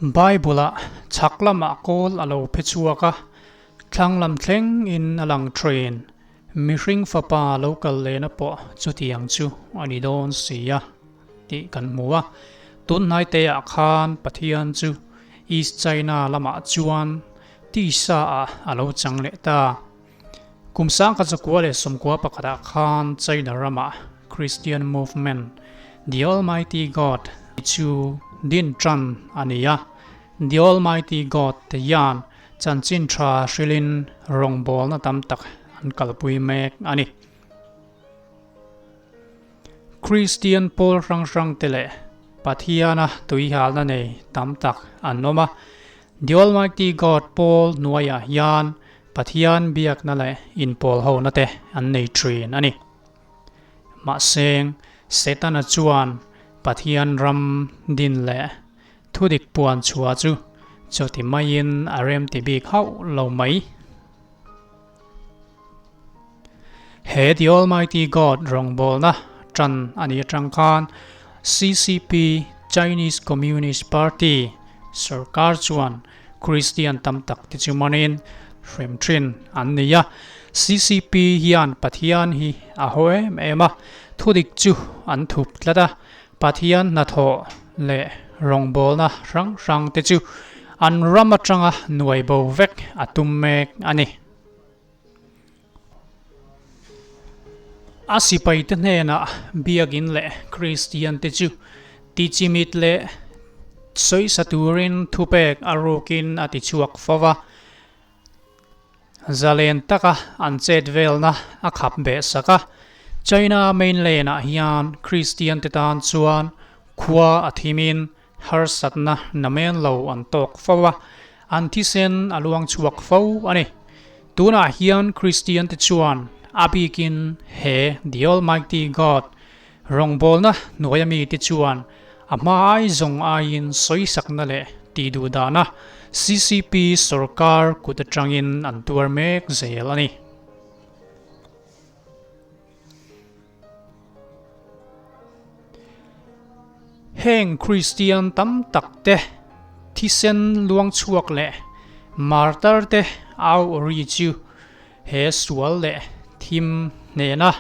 Bible-ah chhak lamah kawl a lo phe chhuak a, thlang lam thleng in a lang thin. Mihring fapa lo kal lehna pawh chutiang chu a ni dawn si a tih kan hmu a. Tun hnaite ah khan Pathian chu East China lamah chuan tisa ah a lo chang leh ta. Kum 1991 ah khan China ramah Christian movement The Almighty God chu din tan a ni a. The Almighty God te hian chanchin tha hrilhin rawngbawlna tam tak an kalpui mek a ni. Kristian pawl hrang hrang te leh Pathiana tuihalna nei tam tak an awm a. The Almighty God pawl hnuaiah hian Pathian biakna leh inpawl hona te an nei thin a ni. Mahse, Setana chuan Pathian ram din leh thudik puan chhuah chu chuti maiin a remti bik hauh lo mai. He The Almighty God rawngbawlna tan a nih atang khan CCP, Chinese Communist Party, sorkar chuan Kristian tam tak te chu manin hrem thin an ni a. CCP hian Pathian hi a haw em em a, thudik chu an thup tlat a. Pathian hnathawh leh rawngbawlna hrang hrang te chu an ram atanga nuai bo vek a tum mek a ni. A sipaite hnenah biakin leh Kristian te chu tichimit leh sawisa turin thupek a rukin a ti chhuak fo va. Zalen taka an chet velna a khap beh sak a. China mainland ah hian Kristian te tan chuan khua a thimin harsatna namen lo an tawk fo a, an thisen a luang chhuak fo a ni. Tunah hian Kristian te chuan a bikin he The Almighty God rawngbawlna hnuaia mite chuan a hma ai zawng aiin sawisakna leh tihduhdahna CCP sorkar kut atangin an tuar mek zel a ni. Heng Kristian tam tak te thisen luang chhuak leh martar te au ri chu he sual leh thim hnena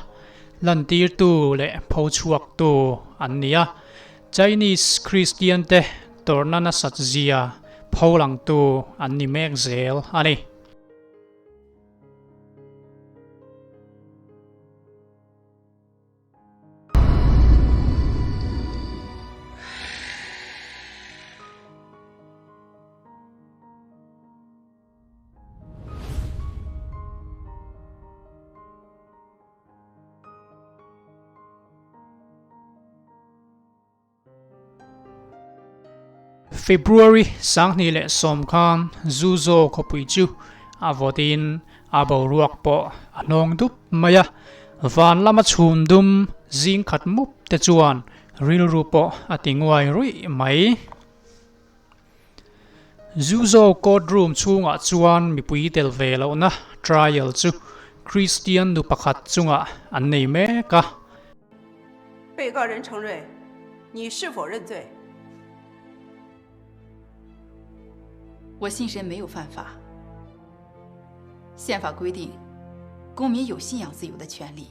lantirtu leh pho chhuaktu an ni a. Chinese Kristian te tawrhna nasat zia pho langtu an ni mek zel a ni. February 2010 khan Zuzhou khawpui chu a vawtin a boruak pawh a hnawng dup mai a, van lama chhum dum zing khat mup te chuan rilru pawh a ti nguai ruih mai. Zuzhou courtroom chhungah chuan mipui tel ve lohna trial chu Kristian nu pakhat chungah an nei mek a. 被告人程瑞， 你是否认罪？ 我信神没有犯法。 宪法规定， 公民有信仰自由的权利。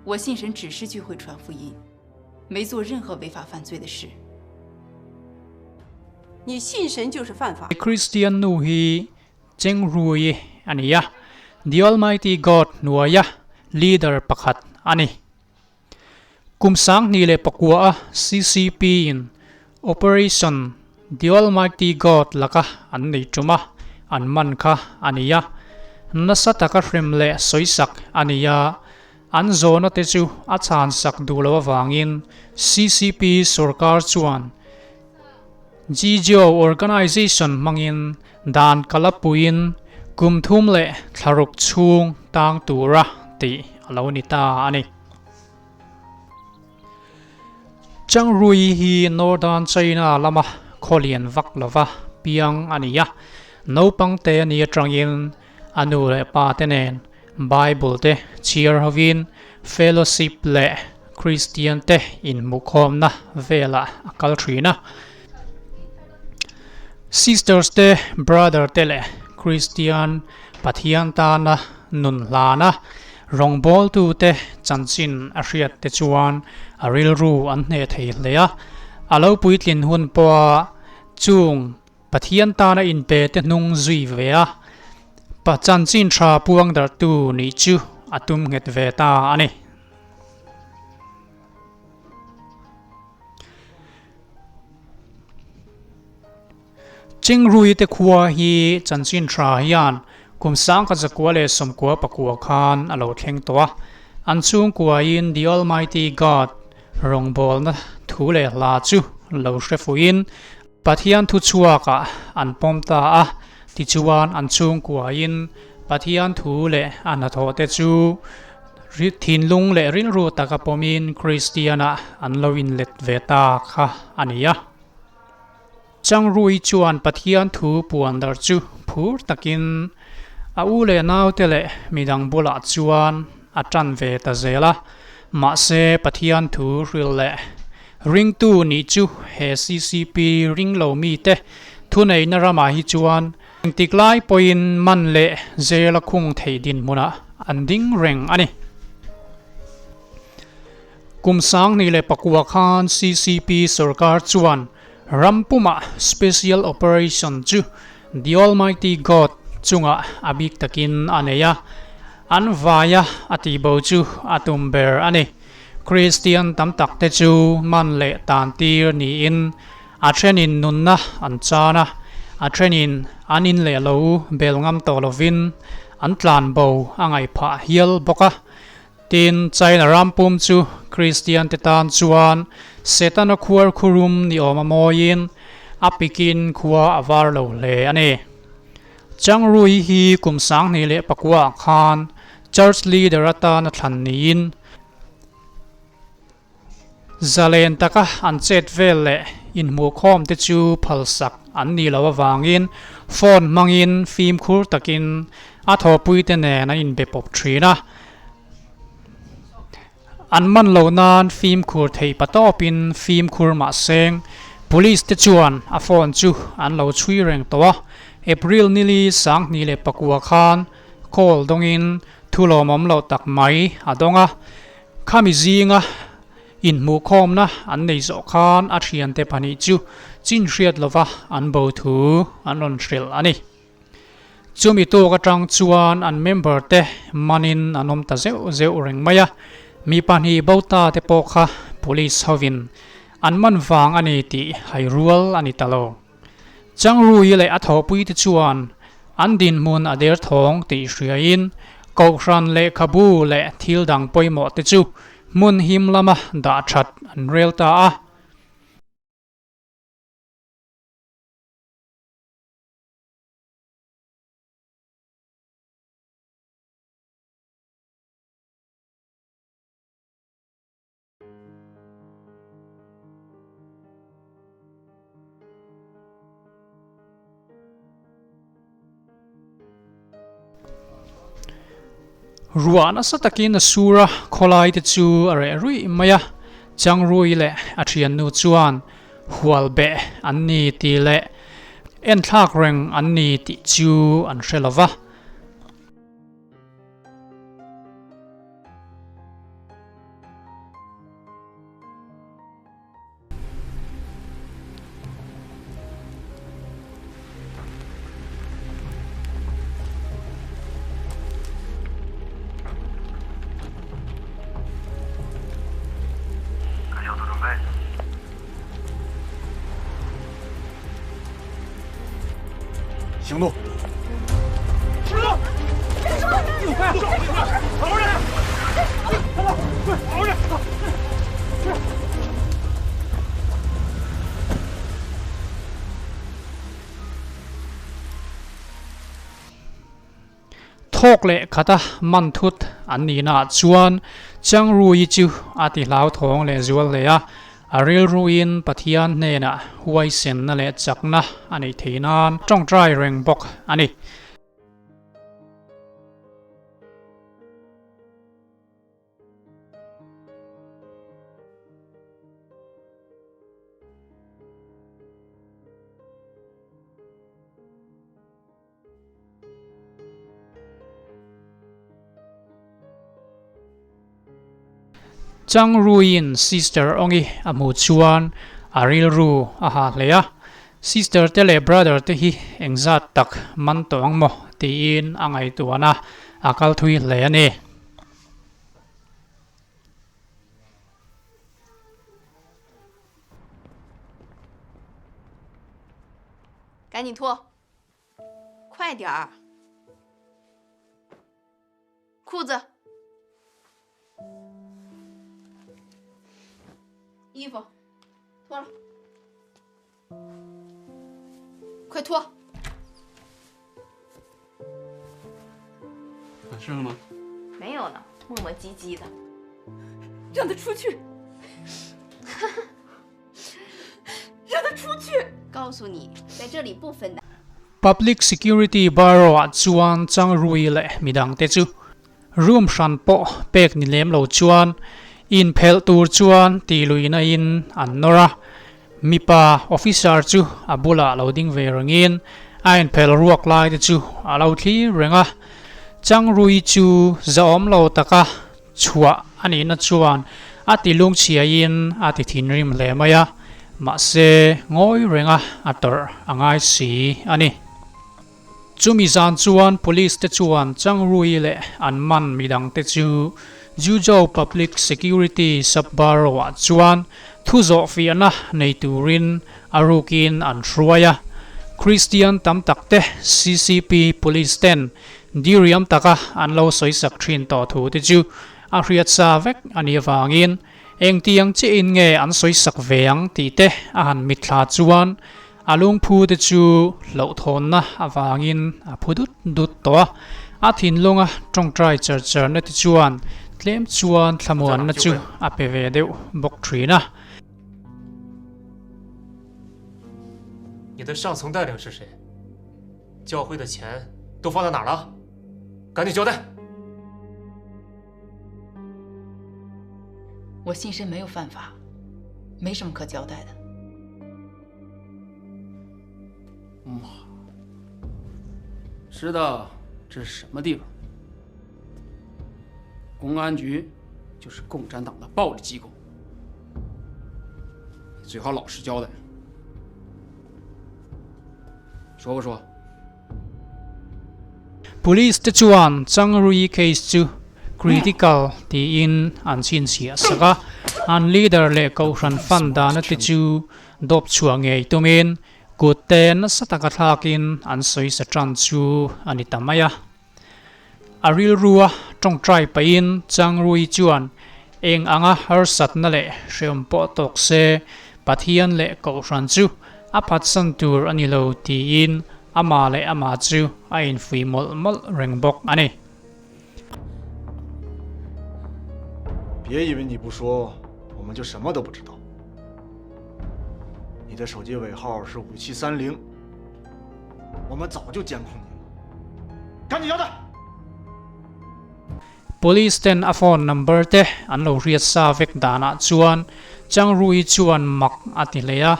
我信神只是聚会传福音， 没做任何违法犯罪的事。 你信神就是犯法。 Kristian nu hi Cheng Rui a ni a, The Almighty God hnuaia leader pakhat a ni. Kum 2009 a CCP in Operation The Almighty God laka an nei tum a, an man kha a ni a. Nasa taka hrem leh sawisak a ni a, an zawhna te chu a chhansak duh loh avangin CCP sorkar chuan GGO Organization hmangin dan kalapuiin kum thum leh thlaruk chhung tang tura tih a lo ni ta a ni. Changrui hi Northern China lama khawlian vak lova piang a ni a, naupang te a ni atangin a nu leh pa te nen Bible te chhiar hovin fellowship leh Kristian te inhmuhkhawmna velah a kal thin a. Sisters te, brother te leh Kristian Pathian tana nun hlana rawngbawltute chanchin a hriat te chuan a rilru an hneh thei hle a. A lo puitlin hun pawha chung Pathian tana inpe te hnung zui ve a, pa chanchin tha puang darhtu nih chu a tum nghet ve ta a ni. Chingrui te khua hi chanchin tha hian kum sangkhat zakua leh sawmkua pakua khan a lo thleng tawh a, an chhungkuain The Almighty God rawngbawlna thu leh hla chu lo hre fuhin Pathian thu chhuakah an pawm ta a, tichuan an chhungkuain Pathian thu leh a hnathawh te chu thinlung leh rilru taka pawmin Kristianah an lo inlet ve ta kha a ni a. Changrui chuan Pathian thu puan dar chu phur takin a u leh naute leh midang bulah chuan a tan ve ta zel a, mahse Pathian thu hril leh ringtu nih chu he ccp ringlo mite thuneihna ramah hi chuan engtik lai pawhin man leh zel a khung theih dinhmunah an ding reng a ni. Kum sanghnih leh pakua khan ccp sorkar chuan ram pumah Special Operation chu The Almighty God chungah a bik takin a nei a, an vaia a tihbo chu a tum ber a ni. Kristian tam tak te chu man leh tan tir niin a thenin nunna an chan a, a thenin an in leh lo bel ngam tawh lovin an tlan bo a ngaih phah hial bawk a. Tin, China ram pum chu Kristian te tan chuan Setana khuar khurum ni awm a mawiin a pikin khua a var lo hle a ni. Changrui hi kum sanghnih leh pakua ah khan Church Leader atana thlan niin Zalen taka an chet vel leh inhmuhkhawm te chu phalsak an nih loh avangin phone hmangin fimkhur takin a thawhpuite nen an inbe pawp thin a. An man loh nan fimkhur theih patawpin fimkhur mah seng Police te chuan a phone chu an lo chhui reng tawh a. April nili sanghnih leh pakua khan call dawngin thu lawmawm loh tak mai a dawng a. Khami zinga inhmuhkhawmna an nei zawh khan a thiante pahnih chu chin hriat lova an bo thu an rawn hrilh a ni. Chumi tawk atang chuan an member te manin an awm ta zeuh zeuh reng mai a, mi pahnih bo ta te pawh kha police hovin an man vang a ni tih hai rual a ni ta lo. Changrui leh a thawhpui te chuan an dinhmun a der thawng tih hriain Kohhran lehkhabu leh thil dang pawimawh te chu hmun him lama dah that an rel ta a. Ruah nasa takin a sur a, khawlai te chu a reh ruih mai a, Changrui leh a thiannu chuan hual beh an ni tih leh enthlak reng an ni tih chu an hre lo va. Thawk leh khata man thut an nihnaah chuan Changrui chu a ti hlauthawng leh zual hle a, a rilruin Pathian hnenah huaisenna leh chakna a neih theih nan tawngtai reng bawk a ni. Chang Ruiin Sister Ongi a hmuh chuan a rilru a ha hle a, Sister te leh Brother te hi engzat tak man tawh ang maw tiin a ngaihtuahna a kal thui hle a ni. 赶紧脱， 快点儿！ 裤子、 衣服脱了， 快脱！ 完事了吗？ 没有呢，磨磨唧唧的。 让他出去！ 让他出去！ 告诉你， 在这里不分的。 Public Security Bureau-ah chuan Changrui leh midangte chu room hran pawh pek ni lem lo chuan inphelh tur chuan tih luihna in an nawr a. Mipa officer chu a bulah lo ding ve rengin a inphelh ruak lai te chu a lo thlir reng a. Changrui chu zahawm lo taka chhuah a nihna chuan a ti lungchhiain a ti thinrim hle mai a, mahse ngawi renga a tawrh a ngai si a ni. Chumi zan chuan police te chuan Changrui leh an man midang te chu Zhuzhou Public Security Sub-Bureau ah chuan thu zawh fiahna nei turin a rukin an hruai a, Kristian tam tak te CCP police ten Diriam taka an lo sawisak thin tawh thu te chu a hriat sa vek a nih avangin engtiang chiahin nge an sawisak ve ang tih te a han mitthla chuan a lungphu te chu hlauhthawnna avangin a phu dut dut tawh a. A thinlunga tawngtai char charna te chuan tlem chuan thlamuanna chu a pe ve deuh bawk thin a. 你的上层带领是谁？ 教会的钱都放在哪儿了？ 赶紧交代！ 我信深没有犯法， 没什么可交代的。 妈， 知道这是什么地方？ 公安局就是共产党的暴力机构， 你最好老实交代。 说不说？ Police te chuan Changrui case chu critical tiin an chhinchhiah sak a, an leader leh kohhran fund dana te chu dawp chhuah ngei tumin kut te nasa taka thlakin an sawi sa tan chu a ni ta mai a. A rilrua tawngtai pahin Changrui chuan eng anga harsatna leh hreawm pawh tawk se Pathian leh Kohhran chu a phatsan tur a ni lo tiin amah leh amah chu a infuih mawlh mawlh reng bawk a ni. 别以为你不说， 我们就什么都不知道。 你的手机尾号是5730， 我们早就监控你了。 赶紧交代！ Police ten a phone number te an lo hriat sa vek danah chuan Changrui chuan mak a ti hle a,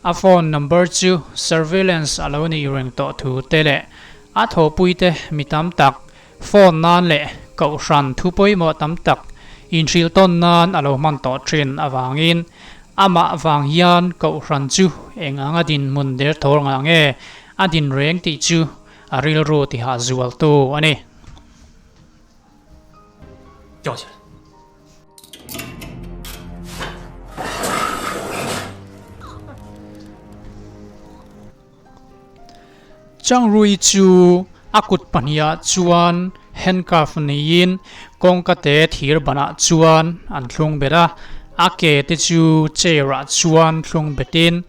a phone number chu surveillance a lo nih reng tawh thu te leh a thawhpui te mi tam tak phone nan leh kohhran thu pawimawh tam tak inhrilh tawn nan a lo hman tawh thin avangin amah vang hian kohhran chu eng anga dinhmun der thawr ngah nge a din reng tih chu a rilru tihah zualtu a ni. 吊起来。 Changrui chu a kut pahniha chuan handcuff neiin kawngka te thir banah chuan an thlung bet a, a ke te chu chair ah chuan thlung betin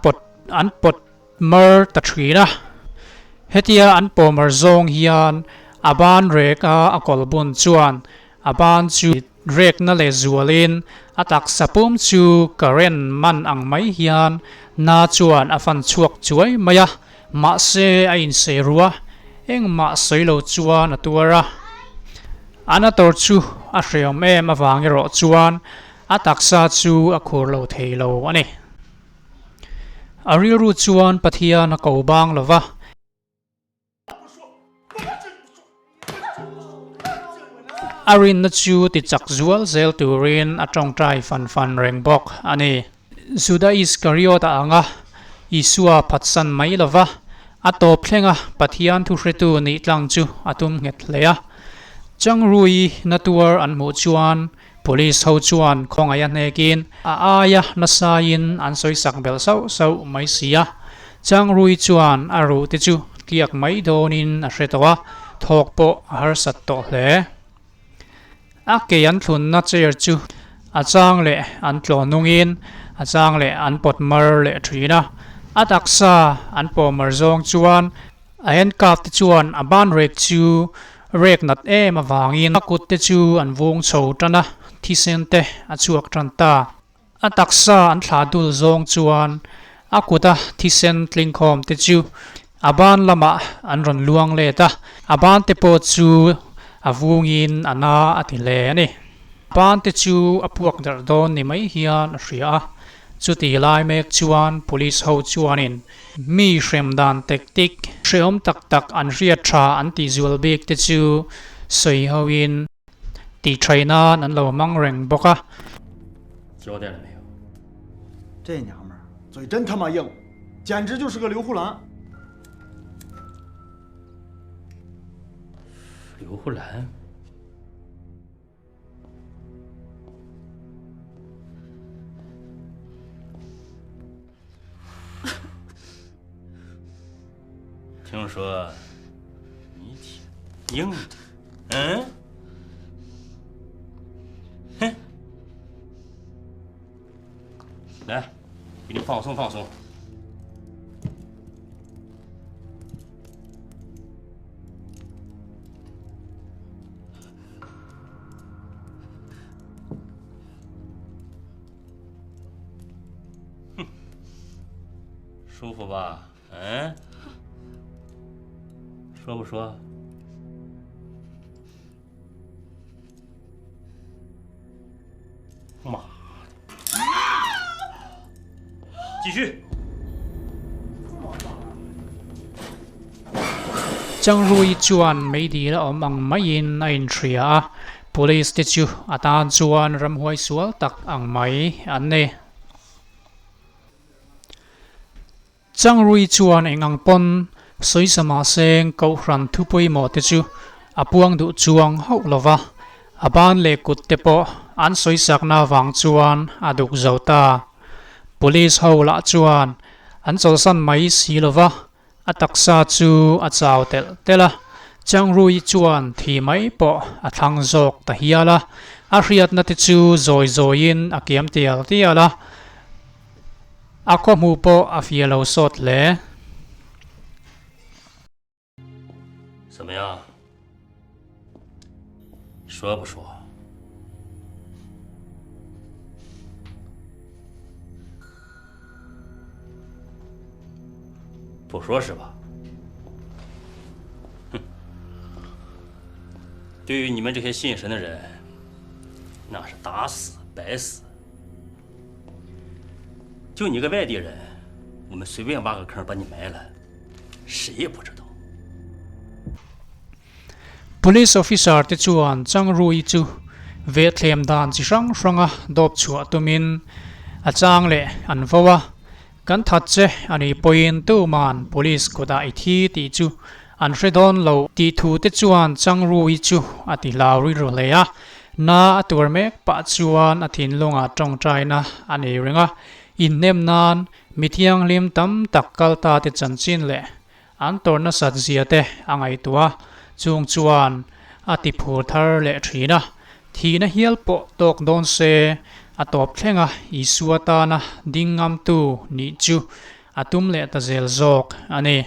pawt an pawt mar ta thin a. Hetia an pawh mar zawng hian a ban rek a a kawl bun chuan a ban chu rekna leh zualin a taksa pum chu current man ang mai hian na chuan a fan chhuak chuai mai a, mahse a insei ru a, engmah sawi lo chuan a tuar a. An a tawr chu a hreawm em avang erawh chuan a taksa chu a khur lo thei lo a ni. A rilru chuan Pathian a ko bang lo va. A rinna chu tichak zual zel turin a tawngtai fan fan reng bawk a ni. Juda Iskariot a ang a, Isua phatsan mai lo va, a tawp thlenga Pathian thuhretu nih tlang chu a tum nghet hle a. Changrui na tuar an hmuh chuan Police ho chuan khawngaih a hnekin a aia nasaiin an sawisak belh sauh sauh mai si a. Changrui chuan a ruh te chu tliak mai dawnin a hre tawh a, thawk pawh a harsat tawh hle. A ke an thlunna chair chu a chang leh an tlaw nungin a chang leh an pawt mar leh thin a. A taksa an pawh mar zawng chuan A handcuff te chuan a ban rek chu rek nat em avangin a kut te chu an vung chho tan a, thisen te a chhuak tan ta. A taksa an thlah dul zawng chuan a kuta thisen tlingkhawm te chu a ban lamah an rawn luang let a, a ban te pawh chu a vungin a na a ti hle a ni. Ban te chu a puak darh dawn ni mai hian a hria a, chuti lai mek chuan police ho chuanin Mi hrem dan tactic hrehawm tak tak an hriat tha an tih zual bik te chu sawi ho in tih thaih nan an lo hmang reng bawk a. 听说你挺硬的， 嗯？ 哼， 来， 给你放松放松。 哼， 舒服吧？ 嗯？ 说不说？ 妈的！ 继续。 Changrui chuan meidil a awm ang maiin a inhria a, police te chu a tan chuan ramhuai sual tak ang mai an ni. Changrui chuan eng ang pawn sawisa mahse Kohhran thu pawimawh te chu a puang duh chuang hauh lo va, a ban leh kut te pawh an sawisakna avang chuan a duk zo ta. Police ho lah chuan an chawlhsan mai si lo va, a taksa chu a chau telh telh a, Changrui chuan thi mai pawh a thlang zawk ta hial a, a hriatna te chu zawi zawiin a kiam tial tial a. A khaw hmuh pawh a fia lo sawt hle. 就你个外地人， 我们随便挖个坑把你埋了， 谁也不知道。 Police officer te chuan Changrui chu vehthlem dan chi hrang hranga dawp chhuah tumin a chang leh an vo a, Kan that che a nih pawhin tuman police kutah i thi tih chu an hre dawn lo tih thu te chuan Changrui chu a ti hlau rilru hle a. Na a tuar mek pah chuan a thinlungah tawngtaina a nei reng a, inhnem nan mi thianghlim tam tak kal ta te chanchin leh an tawr nasat zia te a ngaihtuah a, chung chuan a ti phur thar leh thin a, thihna hial pawh tawk dawn se a tawp thleng a, Isua tana ding ngamtu nih chu a tum leh ta zel zawk a ni.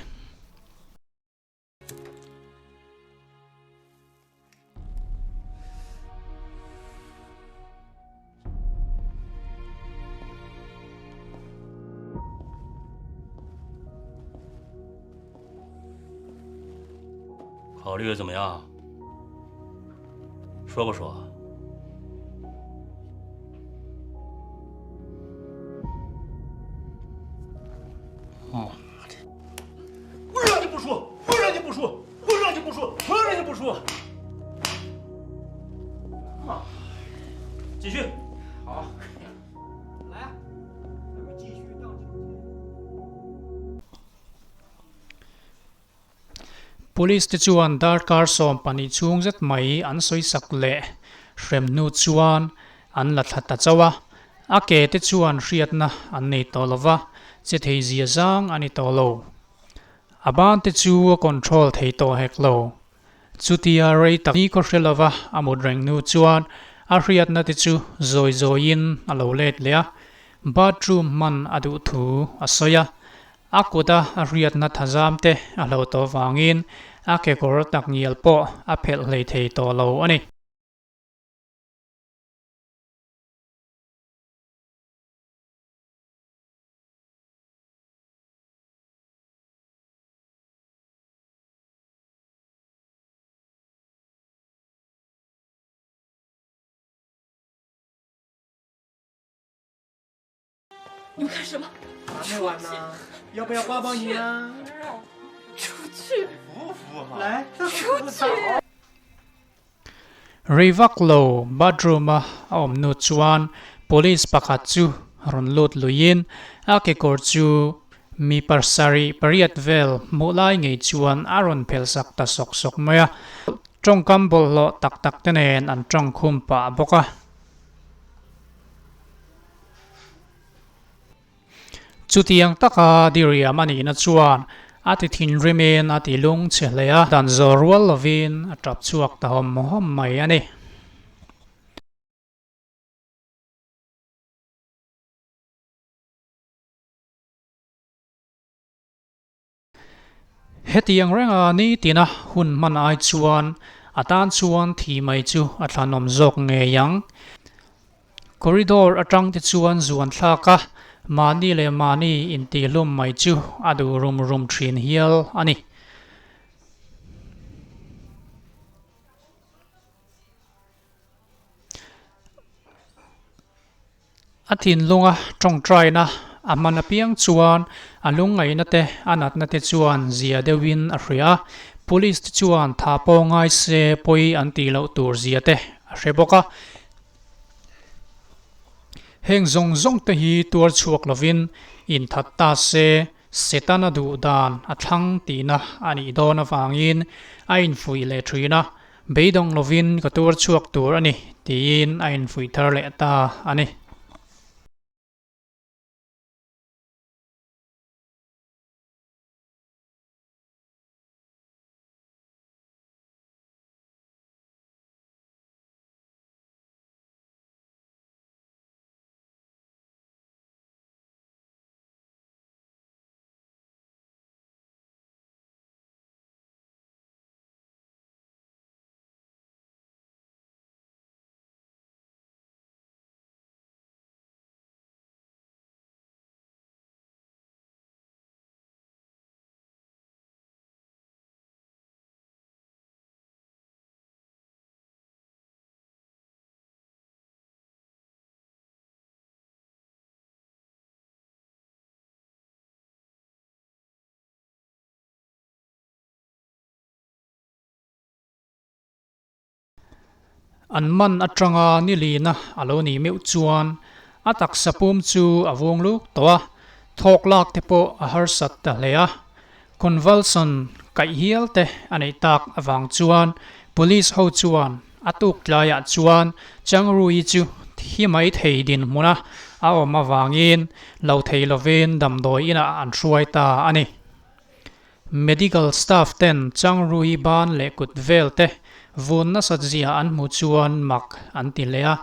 考虑的怎么样？ 说不说？ 妈的！ 我让你不说， 我让你不说， 我让你不说， 我让你不说。继续。 好， 来， 咱们继续荡秋千。 Police te chuan darkar 12 chhung zet mai an sawisak leh hrem hnu chuan an la thla ta chauh a, a ke te chuan hriatna an nei tawh lo va, che thei zia zang a ni tawh lo. A ban te chu a control thei tawh hek lo. Chutia rei tak ni khaw hre lova a mut reng hnu chuan a hriatna te chu zawi zawiin a lo let leh a, bathroom hman a duh thu a sawi a. A kuta a hriatna thazam te a hlo tawh vangin a kekawr takngial pawh a phelh hlei thei tawh lo a ni. 你们干什么？ 玩没玩呢？ 要不要抱抱你啊？ 出去！ 服不服哈？ 来， 出去！ Rei vak lo bathroom a a awm hnu chuan police pakhat chu rawn lut luiin a kekawr chu mi pasarih pariat vel hmuh lai ngei chuan a rawn phelh sak ta sawk sawk mai a, tawngkam bawlhhlawh tak tak te nen an tawng khum pah bawk a. Chutiang taka diriam a nihna chuan a ti thinrimin a ti lung chhe hle a, dan zawh rual lovin a tap chhuak ta hawm hawm mai a ni. Hetiang renga nitina hun hman ai chuan a tan chuan thi mai chu a thlanawm zawk ngei ang. Corridor atang te chuan zuan thlak a, mahni leh mahni intihlum mai chu a duh rum rum thin hial a ni. A thinlunga tawngtaina a hman apiang chuan a lungngaihna te a natna te chuan zia deuhin a hria a, police te chuan tha pawh ngai se pawi an tih loh tur zia te a hre bawk a. Heng zawng zawng te hi tuar chhuak lovin inthat ta se Setana duh dan a thlang tihna a nih dawn avangin a infuih leh thin a, beidawng lovin ka tuar chhuak tur a ni tiin a infuih thar leh ta a ni. An man atanga ni lina a lo nih meuh chuan a taksa pum chu a vung luk tawh a, thawk lak te pawh a harsat ta hle a. Convulsion kaih hial te a neih tak avang chuan police ho chuan a tuk tlaiah chuan Changrui chu thi mai thei dinhmuna a awm avangin lo thei lovin damdawi inah an hruai ta a ni. Medical staff ten Changrui ban leh kut vel te vun nasat zia an hmu chuan mak an ti hle a,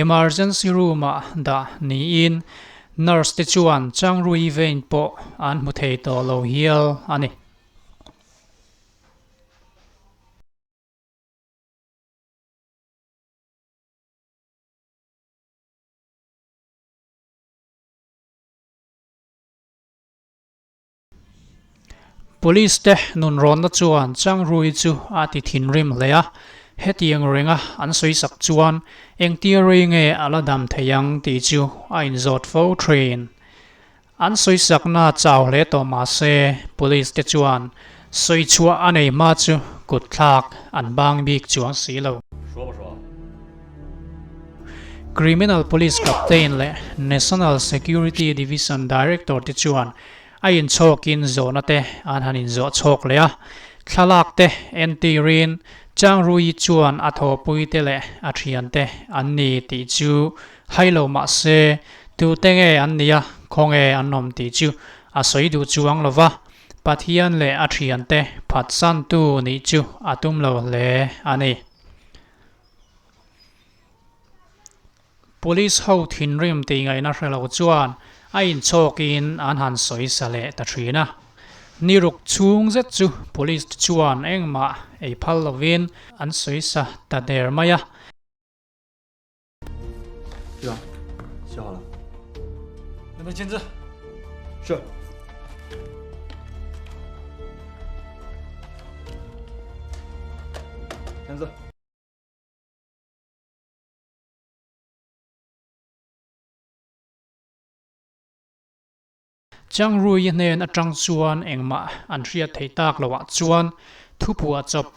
emergency room ah dah niin nurse te chuan Changrui vein pawh an hmu thei tawh lo hial a ni. Police te nunrawnna chuan Changrui chu a ti thinrim hle a, hetiang renga an sawisak chuan engtia rei nge a la dam thei ang tih chu a inzawt fo thin. An sawisakna chau hle tawh mah se police te chuan sawichhuah a nei hma chu kut thlak an bang bik chuang si lo. Criminal Police Captain leh National Security Division Director te chuan a inchhawkin zawhna te an han inzawh chhawk leh a, thlalak te entirin Changrui chuan a thawhpui te leh a thiante an ni tih chu hai lo mah se tute nge an nia khawnge an awm tih chu a sawi duh chuang lo va, Pathian leh a thiante phatsantu nih chu a tum lo hle a ni. Police ho thinrim tih ngaihna hre lo chuan a inchhawkin an han sawi sa leh ta thin a. Ni ruk chhung zet chu police te chuan engmah ei phal lovin an sawi sa ta der mai a. Changrui hnen atang chuan engmah an hriat theih tak loh ah chuan thuphuah chawp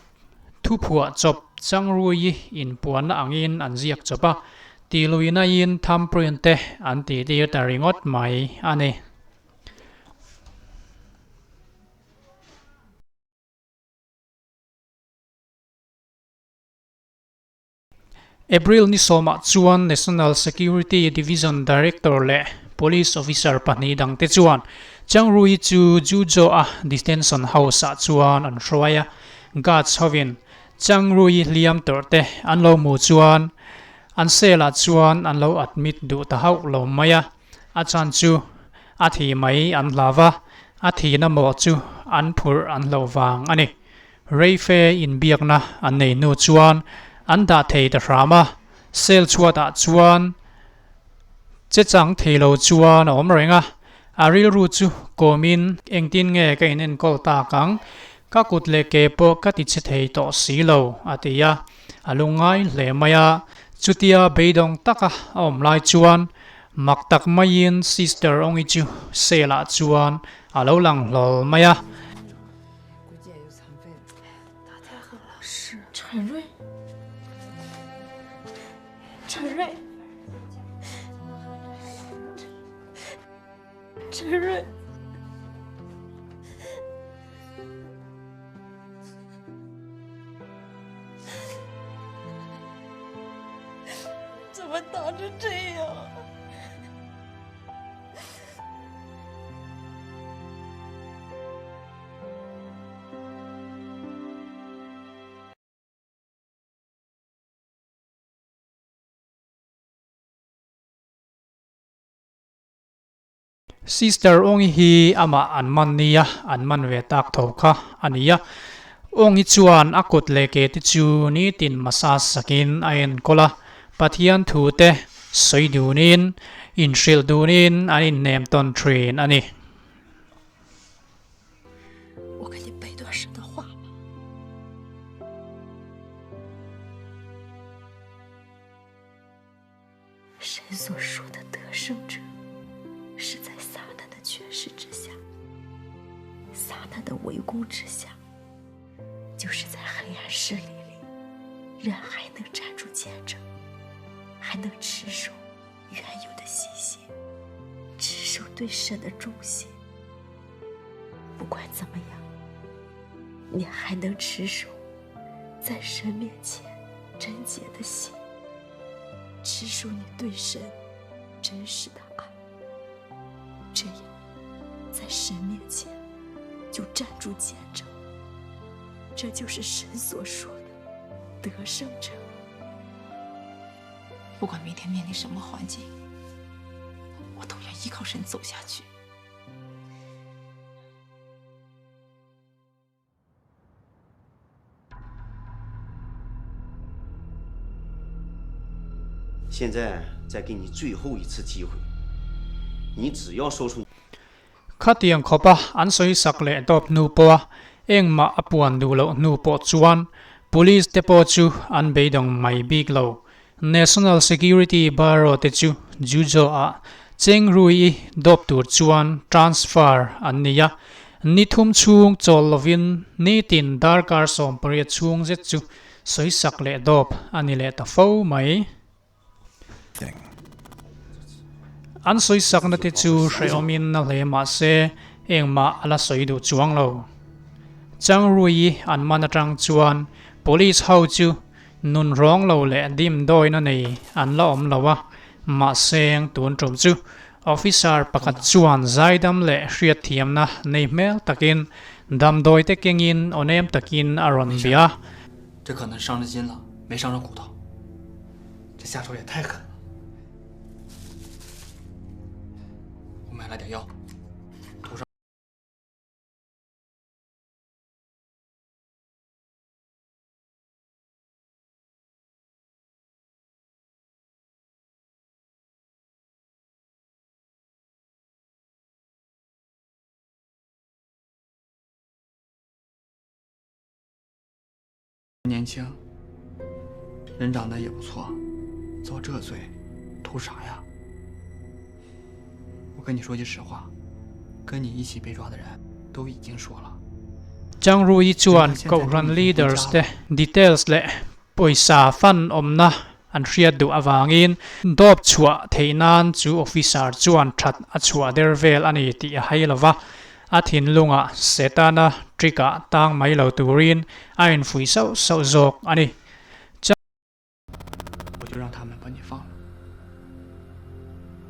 thuphuah chawp Changrui inpuanna angin an ziak chawp a, tiluina in thumbprint te an tih tir ta ringawt mai a ni. April ni sawmah chuan National Security Division Director leh Police Officer pahnih dangte chuan Changrui chu Zhuzhou-a Detention House-ah chuan an hruai a, guards hovin Changrui hliam tawrhte an lo hmuh chuan an cell-ah chuan an lo admit duh ta hauh lo mai a, a chan chu a thi mai an hlau va, a thihna mawh chu an phurh an hlauh vang a ni. Reife inbiakna an nei hnu chuan an dah thei ta hram a, cell chhuatah chuan che chang thei lo chuan a awm reng a, a rilru chu kawmin engtin nge ka in enkawl tak ang, ka kut leh ke pawh ka ti che thei tawh si lo a ti a, a lungngai hle mai a, chutia beidawng taka a awm lai chuan mak tak maiin Sister Awngi chu cell ah chuan a lo lang hlawl mai a. Sister Awngi hi amah an man nia an man ve tak tho kha a ni a. Awngi chuan a kut leh ke te chu nitin massage sakin a enkawl a, Pathian thu te sawi dunin inhrilh dunin an inhnem tawn thin a ni. 原有的信心，持守对神的忠心。不管怎么样，你还能持守在神面前贞洁的心，持守你对神真实的爱。这样，在神面前就站住见证。这就是神所说的得胜者。不管明天面临什么环境，我都愿依靠神走下去。 现在再给你最后一次机会， 你只要说出。 Khatiang khawpa an sawi sak leh tawp hnu pawha engmah a puan duh loh hnu pawh chuan Police te pawh chu an beidawng mai bik lo. National Security Bureau te chu Jujo ah Chengrui dawp tur chuan transfer an nei a, ni thum chhung chawl lovin nitin darkar 18 chhung zet chu sawi sak leh dawp a ni leh ta fo mai. An sawisakna te chu hrehawmin na hle mah se engmah a la sawi duh chuang lo. Changrui an man atang chuan police ho chu nun rawng lo leh dimdawina nei an la awm lo a, mahse tun tum chu officer pakhat chuan zaidam leh hriatthiamna nei hmel takin damdawi te kengin aw nem takin a rawn bia. 这下手也太狠了！我买了点药，涂上。年轻，人长得也不错，遭这罪，图啥呀？我跟你说句实话，跟你一起被抓的人都已经说了。 Zhang Rui chuan Kohhran leaders te details leh pawisa fund awmna an hriat duh avangin dawp chhuah theih nan chu officer chuan that a chhuah der vel a ni tih a hai lova, A thinlungah Setana trick-ah tang mai lo turin a infuih sauh sauh zawk a ni. 我就让他们把你放了。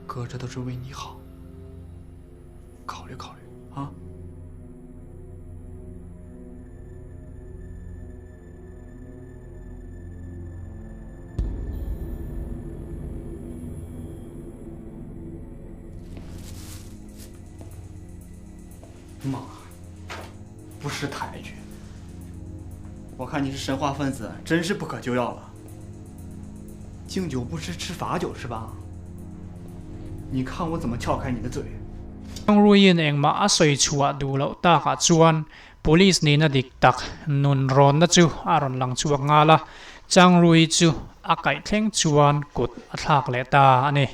哥，这都是为你好，考虑考虑啊。妈，不识抬举。我看你是神话分子，真是不可救药了。敬酒不吃吃罚酒是吧？你看我怎么撬开你的嘴！ Ruiin engmah a sawi chhuah duh loh takah chuan Police nihna dik tak nun rawnna chu a rawn lang chhuak nghal a, Chang Rui chu a kaih thleng chuan kut a thlak leh ta a ni.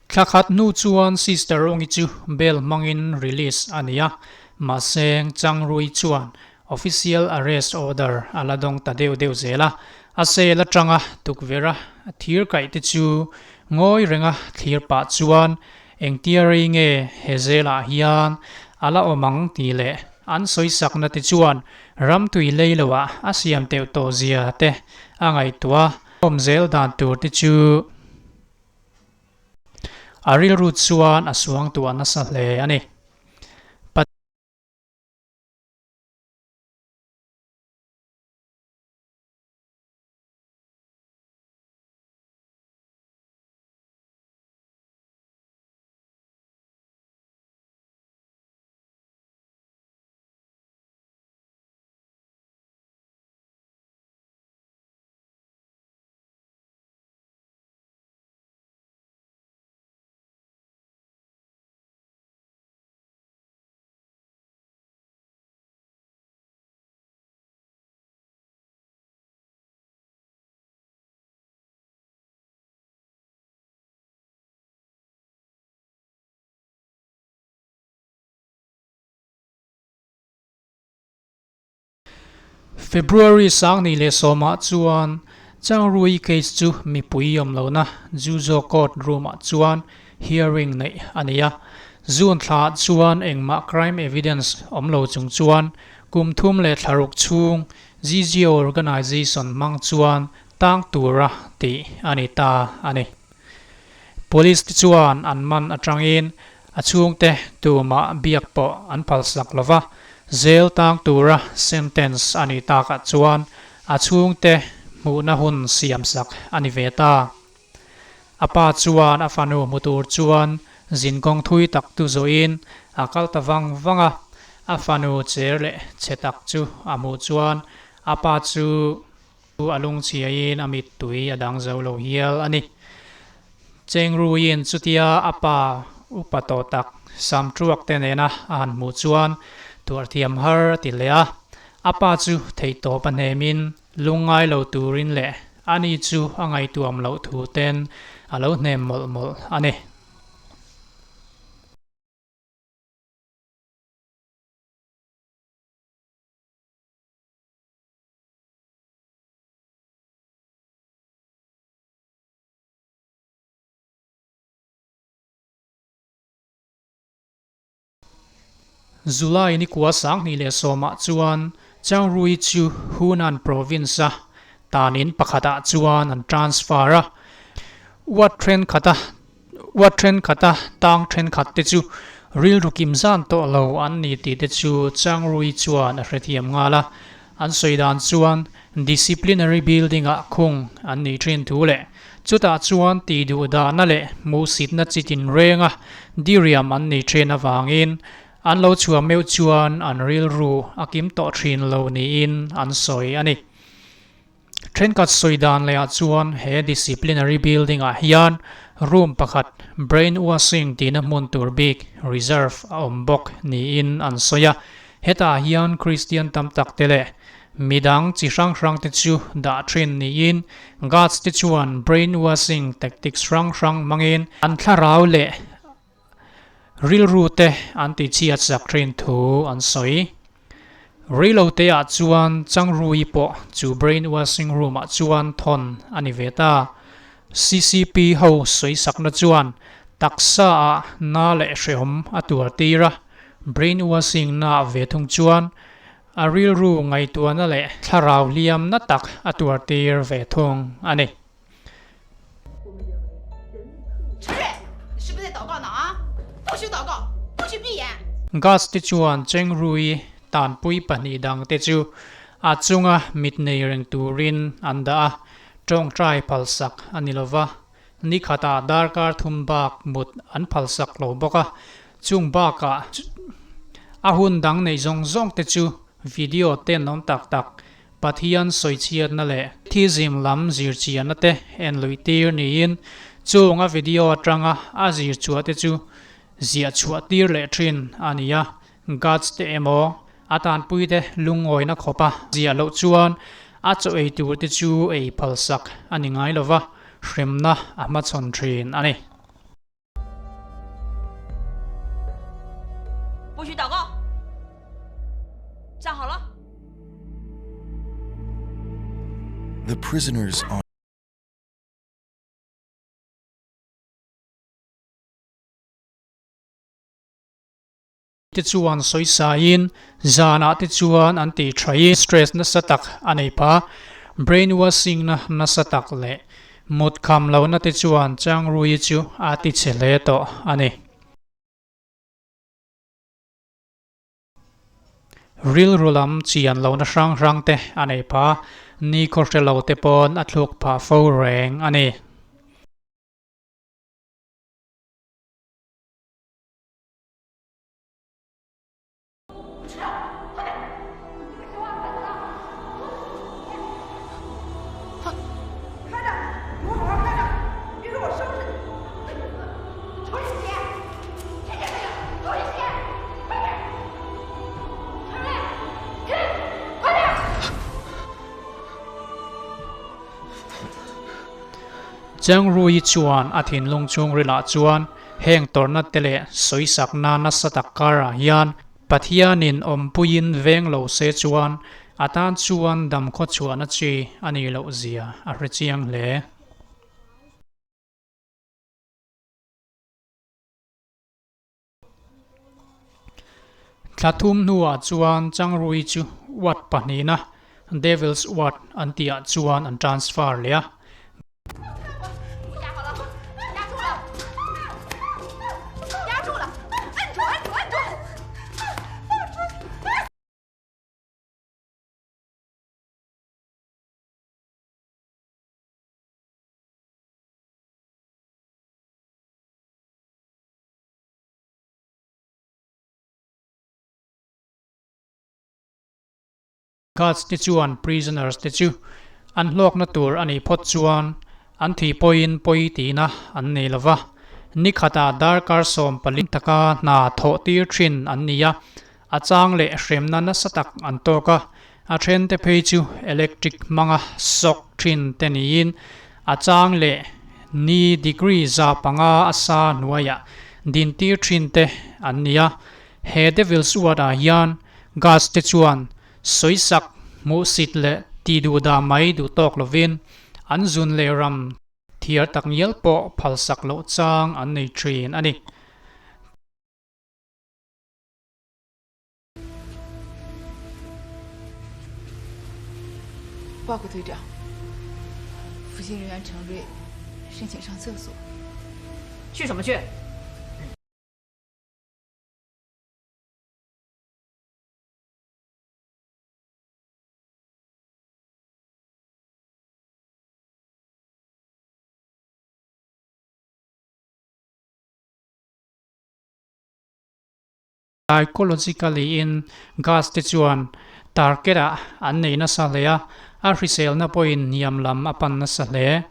Thla khat hnu chuan Sister Awngi chu bail hmangin release a ni a, mahse Changrui chuan official arrest order a la dawng ta deuh deuh zel a, a cell atanga tukverh a thir kaih te chu ngawi renga thlir pah chuan engtia rei nge he zelah hian a la awm ang tih leh an sawisakna te chuan ramtui lei loah a siam teuh tawh zia te a ngaihtuah a. Awm zel dan tur te chu a rilru chuan a suangtuah nasa hle a ni. February 2010ah chuan Changrui case chu mipui awm lohna Juzo court room-ah chuan hearing neih a ni a. June thlaah chuan engmah crime evidence awm lo chung chuan kum 3 thla 6 chhung GGO organisation hmang chuan tang tura tih a ni ta a ni. Police te chuan an man atangin A chhungte tumah biak pawh an phalsak lo va, jail tang tura sentence a nih takah chuan a chhungte hmuhna hun siamsak a ni ve ta. A pa chuan a fanu hmu tur chuan zinkawng thui tak tu zawhin a kal ta vang vang a, a fanu cher leh chhe tak chu a hmuh chuan a pa chu a lungchhiain a mittui a dang zo lo hial a ni. Chengruiin chutia a pa upa tawh tak Samtruak te nena a han hmuh chuan tuarthiam har a ti leh a. A pa chu theihtawp a hnemin lungngai lo turin leh ani chu a ngaihtuam loh thu ten a lo hnem mawlh mawlh a ni. July ni kua 2010ah chuan Chang Rui chu Hunan province-a tanin pakhatah chuan an transfer a. Ward thenkhat a ward thenkhat a tang thenkhat te chu rilru kim zan tawh lo an ni tih te chu Chang Rui chuan a hrethiam nghal a. An sawi dan chuan disciplinary building-ah khung an nih thin thu leh chutah chuan tih duh dahna leh hmuhsitna chi tinrenga diriam an nih thin avangin an lo chhuah meuh chuan an rilru a kim tawh thin lo niin an sawi a ni. Thenkhat sawi dan lehah chuan he disciplinary building-ah hian room pakhat brain washing tihna hmun tur bik reserve a awm bawk niin an sawi a. Hetah hian Kristian tam tak te leh midang chi hrang hrang te chu dah thin niin Guards te chuan brain washing tactics hrang hrang hmangin an thlarau leh rilru te an ti chhiat sak thin thu an sawi. Reilo te ah chuan Changrui pawh chu brain washing room ah chuan thawn a ni ve ta. CCP ho sawi sakna chuan taksa ah na leh hrehawm a tuar tir a. Brainwashing na ve thung chuan a rilru ngaihtuahna leh thlarau hliam na tak a tuar tir ve thung a ni. Gas te chuan Chengrui tanpui pahnih dang te chu a chunga mit nei reng turin an dah a, tawngtai phalsak a ni lova. Ni khatah darkar thum bak mut an phalsak lo bawk a, chung bakah a hun dang neih zawng zawng te chu video tenawm tak tak, Pathian sawichhiatna leh thizim lam zirchiahna te en luih tir niin chung a video atanga a zir chhuah te chu ziah chhuah tir leh thin a ni a, Guards te emaw a tanpui te lungawina khawpa ziah loh chuan a chaw ei tur te chu ei phalsak a ni ngai lova, hremna a hmachhawn thin a ni. The prisoners on. Te chuan sawisaiin zanah te chuan an tih thain stress nasa tak a nei pha. Brain washing na nasa tak leh mut kham lohna te chuan Changrui chu a ti chhe hle tawh a ni. Rilru lam chian lohna hrang hrang te a nei pha. Ni khaw hre lo te pawn a thluk phah fo reng a ni. Changrui chuan a thinlung chhungrilah chuan Heng tawrhna te leh sawisakna nasa tak karah hian Pathianin awmpuiin veng lo se chuan a tan chuan dam khawchhuahna chi a nih loh zia a hre chiang hle. Thla thum hnuah chuan Changrui chu ward pahnihna Devil's Ward an tihah chuan an transfer leh a. Guards te chuan prisoners te chu an hlawkna tur a nih phawt chuan an thih pawhin pawi tihna an nei lo va, ni khatah darkar 14 taka hna thawh tir thin an ni a, a chang leh hremna nasa tak an tawk a, a then te phei chu electric hmanga sawk thin te niin a chang leh ni degree 500 a sa hnuaiah din tir thin te an ni a, he Devil's Ward ah hian Gas te chuan sawisak, hmuhsit leh tih duh dah mai duh tawk lovin an zun leh ram thiar tak ngial pawh phalsak loh chang an nei thin a ni. 报告队长，服刑人员程瑞申请上厕所。去什么去？Psychologically in gas te chuan target ah an nei nasa hle a, a hriselna pawhin hniam lam a pan nasa hle.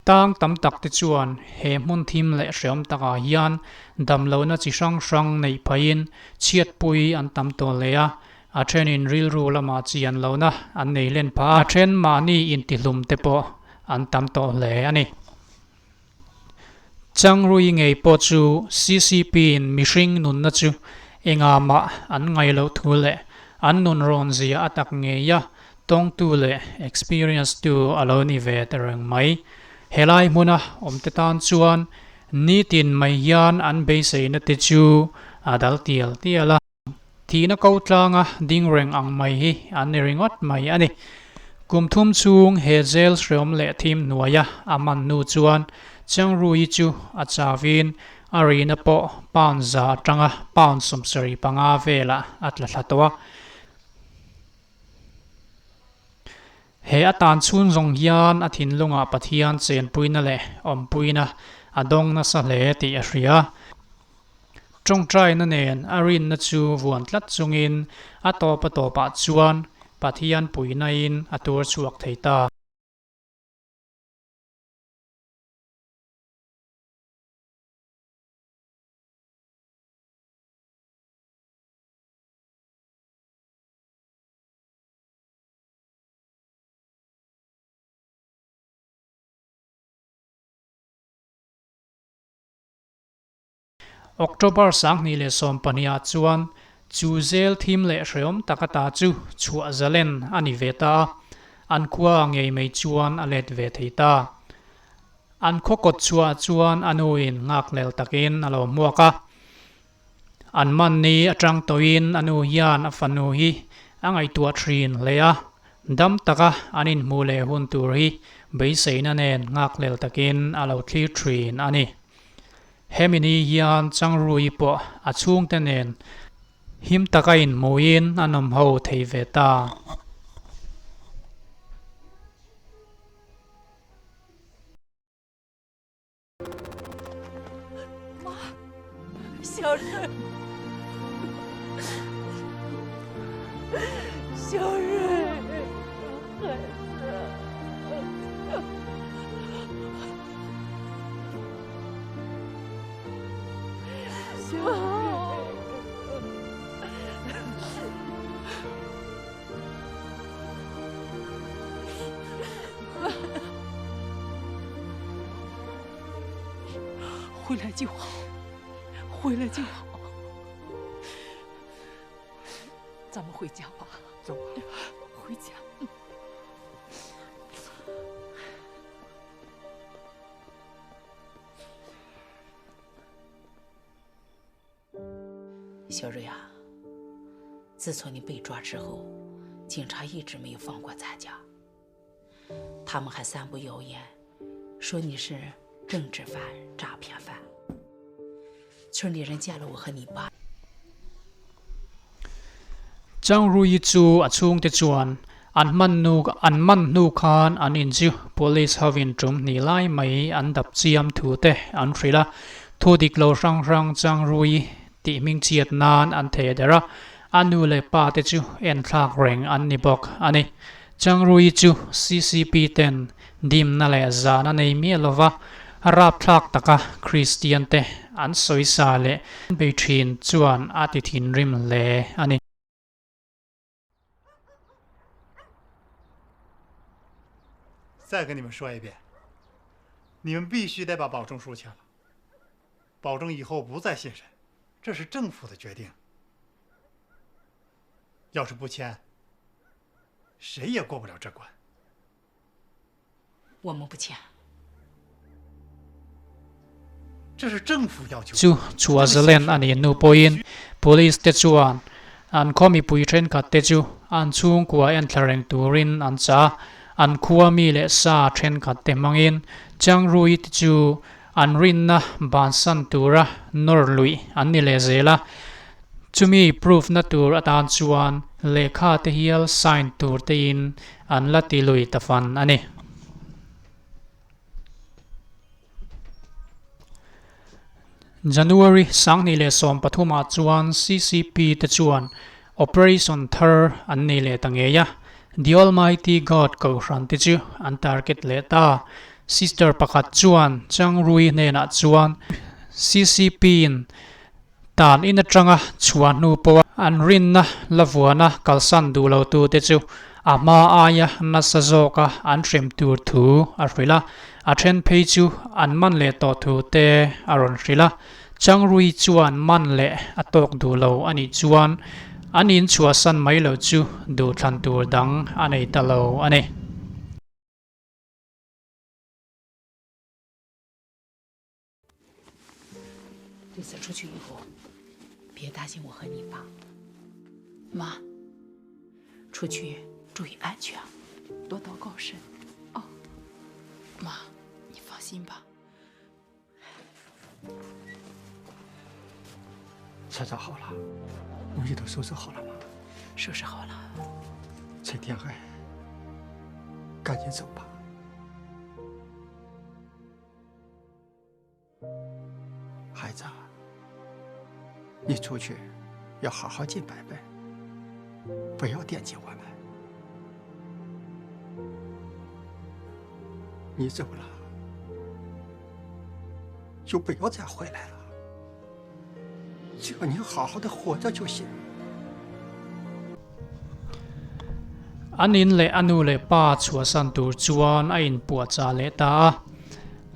Tang tam tak te chuan he hmun thim leh hreawm takah hian damlohna chi hrang hrang neih phaiin chhiatpui an tam tawh hle a, a thenin rilru lamah chian lohna an nei len phah a, a then mahni intihlum te pawh an tam tawh hle a ni. Changrui ngei pawh chu CCP in mihring nunna chu engah mah an ngaih loh thu leh an nun rawn zia a tak ngei a, Tawngtu leh experience tu a lo ni ve ta reng mai. Helai hmuna awmte tan chuan nitin mai hian an beiseina te chu a dal tial tial a. Thihna ko tlanga ding reng ang mai hi an ni ringawt mai a ni. Kum thum chhung he jail hreawm leh thim hnuaia a man hnu chuan Changrui chu a chauin a rihna pawh pound za atanga pound 75 velah a tla thla tawh a. He a tan chhun zawng hian a thinlungah Pathian chenpuina leh awmpuina a dawng nasa hle tih a hria. Tawngtaina nen a rinna chu vuan tlat chungin a tawp a tawpah chuan Pathian puihnain a tur chhuak thei ta. October 2012 ah chuan chu zel thim leh hreawm tak ata chu chhuah zalen a ni ve ta a, an khua ngei mai chuan a let ve thei ta. An khaw kawt chhuah chuan a nuin nghakhlel takin a lo hmuak a. An manni atang tawhin a nu hian a fanu hi a ngaihtuah thin hle a, dam taka an inhmuh leh hun tur hi beiseina nen nghakhlel takin a lo thlir thin a ni. Hemi ni hian Changrui pawh a chhungte nen him taka inhmuhin a nawm ho thei ve ta. 妈，小瑞，小瑞，孩子，小瑞，回来就好，回来就好。咱们回家吧。走，回家。小瑞啊，自从你被抓之后，警察一直没有放过咱家。他们还散布谣言，说你是政治犯、诈骗犯。村里人见了我和你爸。 Chang Rui chu a chhungte chuan an man nu an man hnu khan an in chu police hovin tum hnih lai mai an dap chiam thu te an hrilh a, thu dik lo hrang hrang Chang Rui tih hming chhiat nan an theh der a, a nu leh pa te chu en thlak reng an ni bawk a ni. Chang Rui chu CCP ten dimna leh zan a nei miah lova, rapthlak taka Kristian te an sawisa leh bei thin chuan a ti thinrim hle a ni. 再跟你们说一遍，你们必须得把保证书签了，保证以后不再信神，这是政府的决定。要是不签，谁也过不了这关。 我们不签。 Chu chhuah zalen a nih hnu pawhin Police te chuan an khaw mipui thenkhat te chu an chhungkua en thla reng turin an chah a, an khua mi leh sa thenkhat te hmangin Changrui te chu an rinna bansan tura nawr luih an ni leh zel a, chumi proof na tur atan chuan lehkha te hial sign tur tein an la ti lui ta fan a ni. January 2013 ah chuan CCP te chuan Operation thar an nei leh ta ngei a, The Almighty God Kohhran te chu an target leh ta. Sister pakhat chuan Changrui hnenah chuan CCP in tan in atanga chhuah hnu pawha an rinna la vuana kalsan duh lo tute chu a hma aia nasa zawka an hrem tur thu a hrilh a, a then phei chu an man leh tawh thu te a rawn hrilh a. Changrui chuan man leh a tawk duh lo a nih chuan an inchhuahsan mai lo chu duhthlan tur dang a nei ta lo a ni. 这次出去以后， 别担心我和你爸。 妈， 出去注意安全， 多祷告神。 哦， 妈， 你放心吧。 收拾好了， 东西都收拾好了吗？ 收拾好了。 陈天海， 赶紧走吧。 孩子， 你出去要好好进拜拜， 不要惦记我们。 你走了， 就不要再回来了。 只要你好好的活着就行。 An in leh a nu leh pa chhuahsan tur chuan a inpuahchah leh ta a.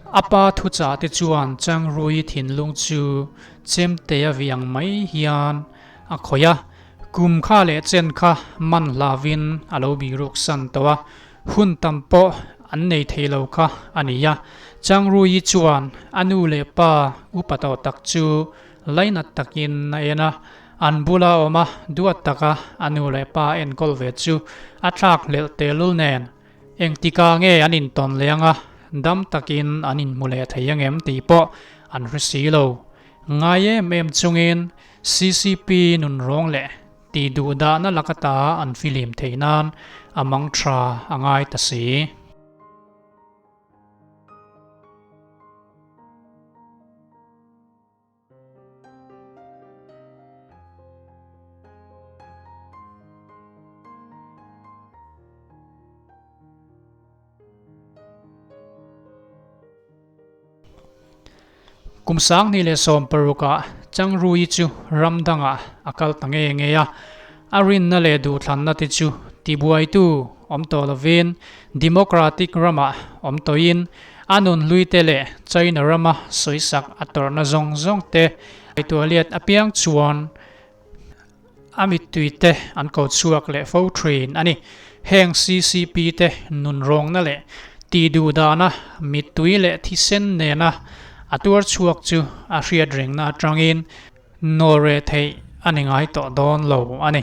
A pa thuchah te chuan Changrui thinlung chu chemte a viang mai hian a khawih a, kum kha leh chen kha man hlavin a lo biruk san tawh a, hun tam pawh an nei thei lo kha a ni a. Changrui chuan a nu leh pa upa tawh tak chu lainat takin a en a, an bula awm a duat taka a nu leh pa enkawl ve chu a thlak hlelh tehlul nen. Engtikah nge an intawn leh anga dam takin an inhmu leh thei angem tih pawh an hre si lo. Ngai em em chungin CCP nunrawng leh tih duh dahna laka ta an filim theih nan a mang tha a ngai ta si. Kum 2016 ah Changrui chu ram dangah a kal ta nge nge a, a rinna leh duhthlanna te chu tibuaitu awm tawh lovin Democratic ramah awm tawhin A nun hlui te leh China rama sawisak a tawrhna zawng zawng te ngaihtuah liat apiang chuan a mittui te an ko chhuak leh fo thin a ni. Heng CCP te nun rawngna leh tih duh dana mittui leh thisen nena a tuar chhuak chu a hriat rengna atangin nawr reh theih a ni ngai tawh dawn lo a ni.